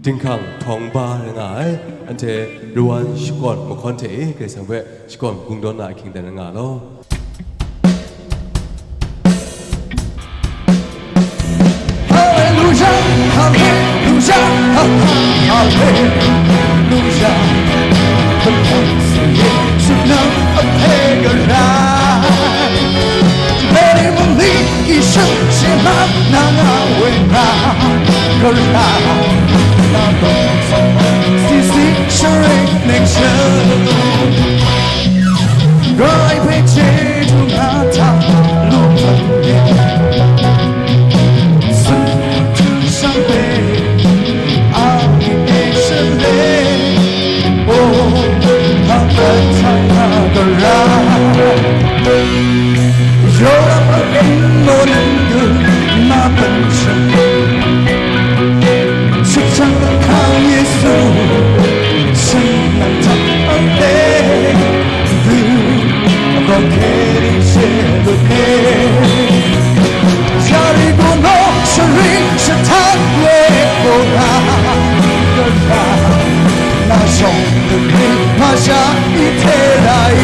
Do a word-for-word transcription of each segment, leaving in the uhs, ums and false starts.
Dinghkang htawng ba rai nga ai, anhte Rwan shakawn mahkawn hte e Karai Kasang hpe shakawn kungdawn na ahkying dan rai nga law. Haleluya, haleluya, ha, ha, haleluya. Kahtang Yesu, Yesu nang a hpe garai. Beni mung ni, i shang she ma na nga we na, garai na bang sa, si si share neng sha. Karai hpe chyeju nga hta, lung hpan ye. Sun htu shang hpe, a ni e sha le. Oh, hpa hpa hta na gara. Yawng a hpang e, mo nang du, ma hpan shang. Shut shang hkang Yesu, shang nang hta a le. Du, a gaw hkye ning she lut e. Shari gu naw, sharing shahtang we gaw na, gara, na shawng nari hpa sha i hte rai.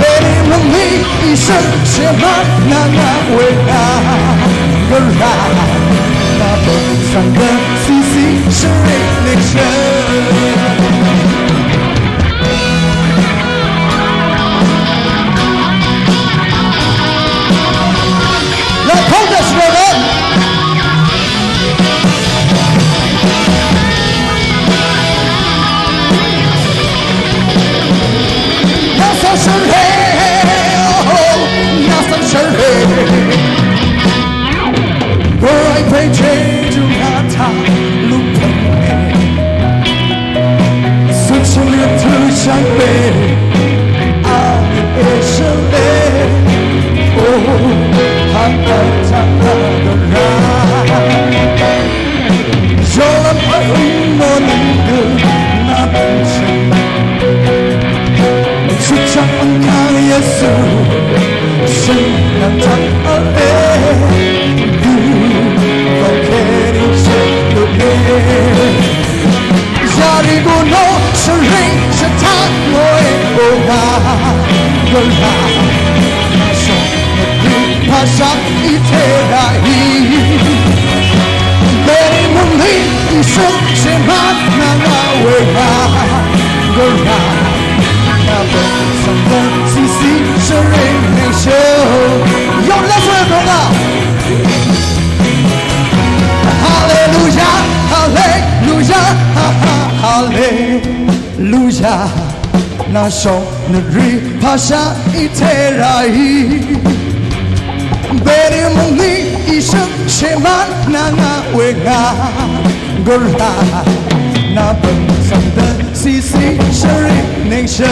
Beni mung ni i shang she ma na nga we na, gara, na bang sang da si si share nation. Let hold us, brother. Nasa share, oh, nasa share. Boy, pray, change, you got time, look at me. Switching it to champagne, I'm in Italy. Oh, hot, hot, hot, hot, hot. Yawng a hpang e, mo nang du, ma hpan shang. Shut shang hkang Yesu, shang nang hta a le. Du, bang hkye ning she lut e. Shari gu naw, sharing shahtang we gaw na, gara, na shawng nari hpa sha i hte rai. Beni mung ni i shang she ma na nga we na, gara, na bang sang da si si share nation. Yo, let's go, gara. Haleluya, haleluya, ha, ha, haleluya. Na shawng nari hpa sha i hte rai. Beni mung ni i shang she ma na nga we nga, gara, na bang sang da si si share nation.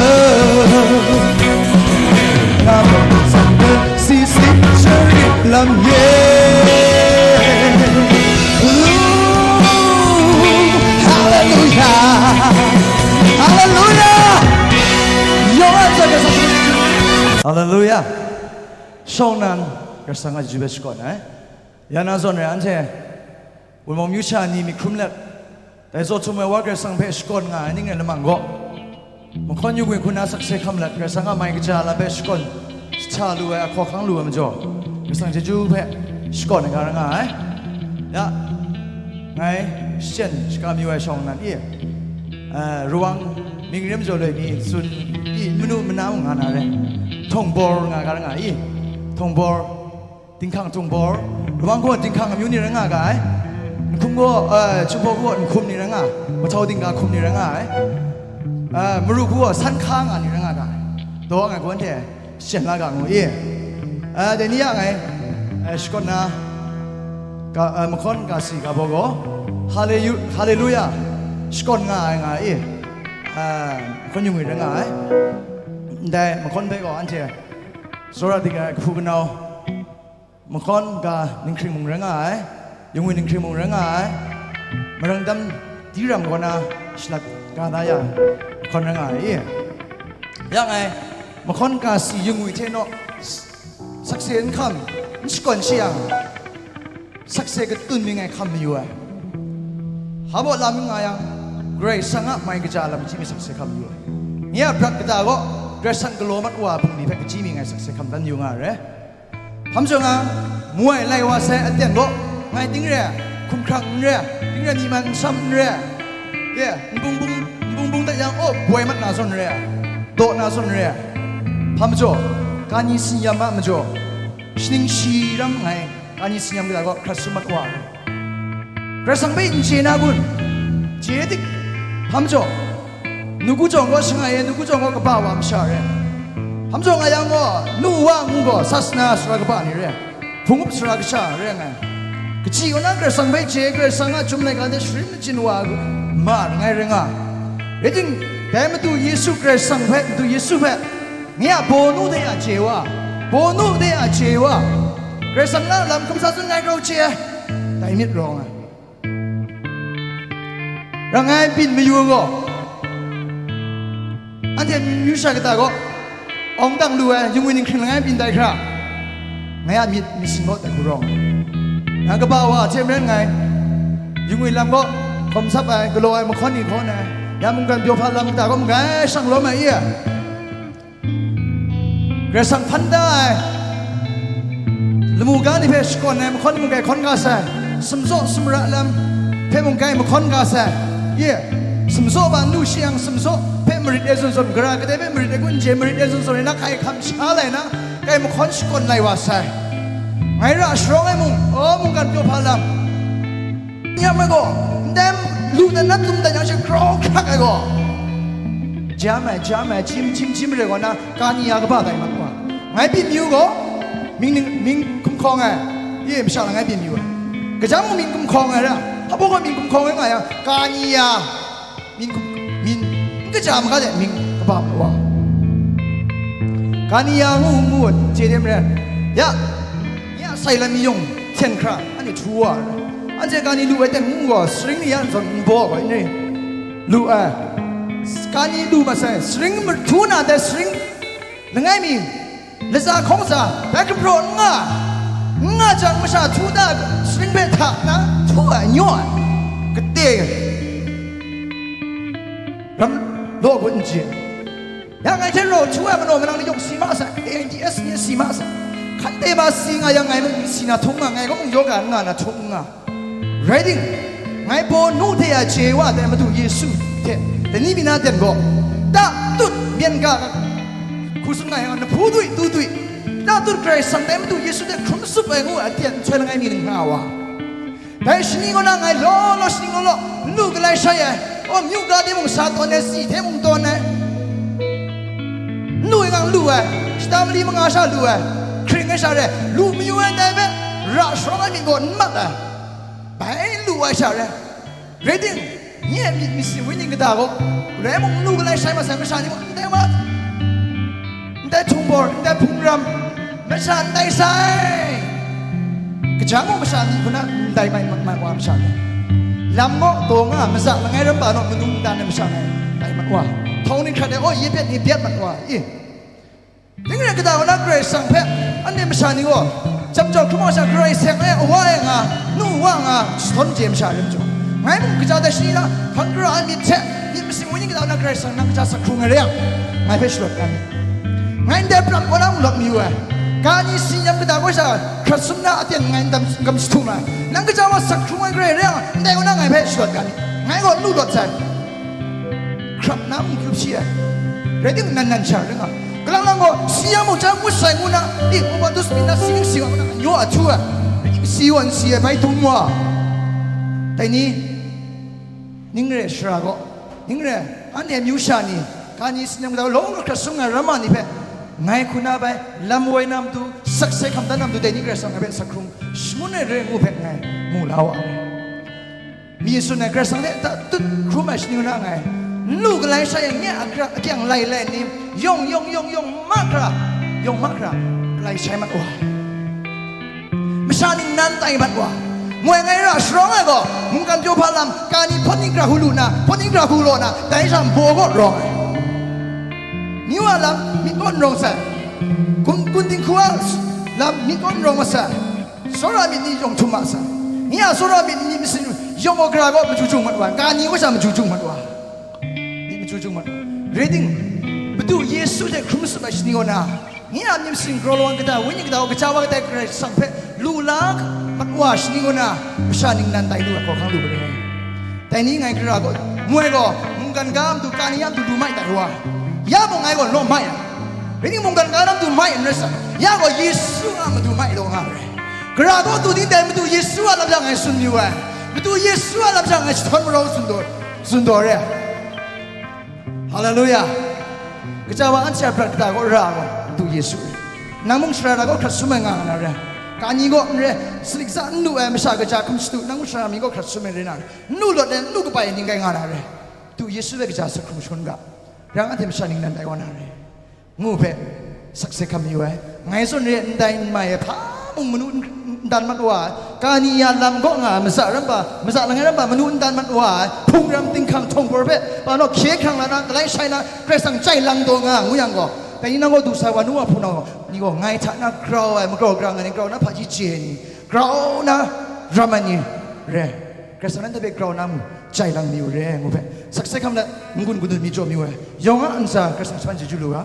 Na bang sang da si si share lam ye. Hallelujah. Hallelujah. Hallelujah. Shawng nnan, Karai Kasang a chyeju hpe shakawn ai. Ya na zawn rai anhte, wunmawng myu sha ni myit hkrum let, dai zaw htum ai wa Karai Kasang hpe shakawn nga ai ning rai lamang gaw, mahkawn yu ngwi hku na sakse hkam let, Karai Kasang a mai kaja lam hpe shakawn, jahta lu ai, ahkaw ahkang lu ai majaw, Karai Kasang chyeju hpe shakawn ai ga rai nga ai. Ya, ngai shachyen shakam yu ai shawng nnan i, eh, Rwang mying re majaw loi ni tsun i, manu mana mung nga na re, Htawng Bor nga ga rai nga i, Htawng Bor, Dinghkang Htawng Bor, Rwang gaw Dinghkang amyu ni rai nga ga ai. Nhkum gaw, eh, Chuhpaw gaw Nhkum ni rai nga, Mahtau Dingga Hkum ni rai nga ai. Eh, Maru hku gaw San Hka nga ni rai nga ga ai. Daw nga ai gaw anhte shachyen la ga ngu i. Eh, dai ni ya ngai, eh, shakawn na, ga, eh, mahkawn ga si ga baw gaw, Haleyu-, Haleluya shakawn nga ai nga i. Eh, mahkawn yu ngwi rai nga ai. Ndai mahkawn hpe gaw anhte tsawra dik ai kahpu kanau, mahkawn ga ninghkring mung rai nga ai, yungwi ninghkring mung rai nga ai, marang dam di ram kaw na shalat ga da ya ai mahkawn rai nga ai i? Ya ngai, mahkawn ga si yungwi hte naw, s-, sakse n hkam, n shakawn shi yang, sakse katun mi ngai hkam mayu ai. Hpa baw lam n nga yang, Karai Kasang a mai kaja lam hkying mi sakse hkam yu ai. Nye a brat kata gaw, Karai Kasang galaw mat wa a bungli hpe hkying mi ngai sakse hkam dan yu nga ai re. Hpa majaw nga, mu ai lai wa sai aten gaw, ngai ting re ai, hkumhkrang n re ai, ting re ai, myi man n sam n re ai, ye, nbung bung, nbung bung dat yang, aw, boi mat na zawn re ai, daw na zawn re ai. Hpa majaw, kani sinyam a majaw, shaning shi ram nngai, kani sinyam kata gaw hkrat sum mat wa ai. Karai Kasang hpe n chye na kun? Chye dik. Hpa majaw, nugu jawng gaw shangai e, nugu jawng gaw kaba wa masha re. Hpa majaw nga yang gaw, nu wa ngu gaw sasana sara kaba ni re, hpung up sara kasha re nga ai. Kaji kaw na Karai Kasang hpe chye, Karai Kasang a chyum laika hte sharin machin wa ma langai rai nga ai. Rai ting, dai Madu Yesu Karai Kasang hpe, Madu Yesu hpe, nye a bawnu de a chye wa, bawnu de a chye wa, Karai Kasang na lam hkum sa tsun ngai grau chye ai, dai myit rawng ai. Ra ngai byin mayu gaw, anhte myu sha kata gaw, awng dang lu ai, yungwi ninghkring langai byin tai hkra, ngai a myit myit sin gaw dat hku rawng ai. Nang kaba wa hte maren ngai, yungwi lam gaw hkawm sap ai, galaw ai mahkawn ni hkawn ai, ya mungkan pyaw hpa lam kata gaw magai shang lawm ai i? Karai Kasang hpan da ai, lamu ga ni hpe shakawn ai mahkawn mung kai hkawn ga sai, sumzaw sumra lam hpe mung kai mahkawn ga sai, ye, sumzaw ba nu shi yang sumzaw hpe marit e zawn zawn, gara kadai hpe marit e kun je marit e zawn zawn rai na, hkai hkam sha lai na, kai mahkawn shakawn lai wa sai. Ngai ra sharawng ai mung, aw, mungkan pyaw hpa lam, Nyam ai gaw, ndai lu dan na tum dan yang she grau hkrak ai gaw, jam ai, jam ai, jim, jim, jim re gaw na, kani ya kaba tai mat wa. Ngai byin yu gaw, mying ning, mying hkum hkawng ai, ye masha langai byin yu ai. Kaja mung mying hkum hkawng ai ra, hpa gaw mying hkum hkawng ai nga yang, kani ya, mying hkum, mying, n kaja maga de mying kaba mat wa. Kani ya ngu ngu, chye de maren, ya, nye a sai lam mi yawng hten hkra, anhte htu wa ai. Anhte kani lu ai ten ngu gaw, saring ni ya nzawn n baw ai ni? Lu ai. Kani lu masai, saring mahtu na dai saring langai mi, latsa hkawng tsa, dai gumhpraw n nga, n nga jang masha htu da saring hpe hta nna htu ai, nyaw ai, kate ram law gun n chye. Ya ngai hte rau htu ai manaw manang ni yawng si ma sai, A I D S ni si ma sai. Hkan te ma si nga yang ngai mung si na htung nga, ngai gaw mung yawga n nga na htung n nga. Rai ting, ngai baw nu hte a chye wa ai Madu Yesu hte, dai ni mi na ten gaw, ta tut myen ga hku tsun nga yang, na hpu dui tu dui, ta tut Karai Kasang dai Madu Yesu hte hkrum tsup ai ngu ai aten nhtoi langai mi nga wa. Dai shani kaw na ngai law law, shani law law, n lu galai shai ai, aw, myu ga de mung sa tawn ai, si hte mung tawn ai, n lu ai ngang lu ai, shata mali manga sha lu ai, hkring ai sha re, lu mayu ai ndai hpe, ra sharawng ai myit gaw n mat ai, bai lu ai sha re. Rai ting, nye a myit masin wenyi kata gaw, rai mung n lu galai shai masai masha ni mung, ndai wa, ndai htungbawr, ndai hpung ram, masha ndai sai. Kaja mung masha ni hku na ndai mai, mai wa masha ni, lam gaw taw nga, maza langai ram ba naw manu nta na masha ni ndai mat wa. Htawng ni hkrat ai, aw, ye byat ni byat mat wa, i. Ning rai kata kaw na Karai Kasang hpe, anhte masha ni gaw, jam jau hkrum wa sha, Karai seng ai, awa e nga, nu wa nga, shadawn je masha rai majaw, ngai mung kaja dai shani na, hpang kara ai myit hte, myit masin wenyi kata kaw na Karai Kasang nang kaja sak hkrung ai rai yang, ngai hpe shalawt ga ni. Ngai ndai pram kaw na mung lawt mayu ai. Kani sinyam kata kaw sha, hkrat sum na aten ngai n dam, n gam jahtum ai. Nang kaja wa sak hkrung ai Karai rai yang, ndai kaw na ngai hpe shalawt ga ni. Ngai gaw n lu lawt sai. Hkrap na mung hkrup shi ai. Rai timung, nan nan sha ring nga. Kalang lang gaw, si yang mung, jan ngut sai ngu na, i, upa tu sami na, si ning si wa ngu na, nyaw a htu ai. Rai timung, si wa n si ai, bai dum wa. Dai ni, ning re ai shara gaw, ning re ai, anhte amyu sha ni, kani sinyam kata gaw, lawng hkrat sum nga ai ramma ni hpe, ngai hku na bai, lam woi na matu, sakse hkam dan na matu, dai ni Karai Kasang ngai hpe sak hkrung, shangun ai re ai ngu hpe ngai mu la wa ai. Mi tsun ai Karai Kasang hte tatut hkrum ai shani na ngai, n lu galai shai yang nye a akra-, akyang lai lai ni, yawng, yawng, yawng, yawng mahkra, yawng mahkra, galai shai mat wa ai. Masha ning nan tai mat wa ai. Moi ngai ra sharawng ai gaw, mungkan pyaw hpa lam, kani hpawt ning hkra hku lu na, hpawt ning hkra hku law na, dai sha nbaw kaw rawng ai. Myu a lam, myit kaw n rawng sai. Kun, kun dinghku a lam, myit kaw n rawng masai. Tsawra myit ni yawng htum ma sai. Nye a tsawra myit ni masin Yawng gaw gara gaw machyu chyum mat wa, kani gaw sha machyu chyum mat wa. Myit machyu chyum mat wa. Rai ting, Madu Yesu hte hkrum tsup ai shani gaw na, nye a myit masin galaw lawang kata, wenyi kata gaw kaja wa kata Karai Kasang hpe lu la mat wa shani gaw na, masha ningnan tai lu ai hkawhkang lu ai. Dai ni ngai gara gaw, ngu ai gaw, mungkan ga a matu, kani a matu lu mai tai wa. Ya mung ngai gaw law mai ai. Rai ting, mungkan ga na matu mai n rai sa, ya gaw Yesu a matu mai law nga ai. Gara gaw tu ding dai Madu Yesu a lam sha ngai tsun mayu ai. Madu Yesu a lam sha ngai jahtawn marau tsun daw, tsun daw re ai. Haleluya. Kaja wa anhte a brat kata gaw ra gaw Madu Yesu re. Nang mung sara na gaw hkrat sum ai nga nga na re. Kani gaw n re, saliksa n lu ai masha kaja hkum shadu, nang mung sara mi gaw hkrat sum ai re na re. N lu lawt ai, n lu kabai ai ning kai nga na re. Madu Yesu hpe kaja sa hkrum shangun ga. Rang anhte masha ningnan tai wa na re. Ngu hpe, sakse hkam mayu ai. Ngai zawn re ndai n mai ai, hpa mung manu n, n dan mat wa ai. Kani ya lam kaw nga ai, maza ram pa, maza langai ram pa, manu n dan mat wa ai. Hpung ram, dinghkang, htawng hpawr hpe, pa naw hkye hkrang la na, galai shai na, Karai Kasang chye lang taw nga, ngu yang gaw, dai ni nang gaw du sai wa, nu wa hpunau ni gaw, ngai hta na grau ai, magrau grang ai ni, grau na hpaji chye ai ni, grau na ram ai ni re. Karai Kasang nanhte hpe grau na mung chye lang mayu re, ngu hpe, sakse hkam let, n-gun kanu mi jaw mayu ai. Yawng a ntsa Karai Kasang shaman chyeju lu ga.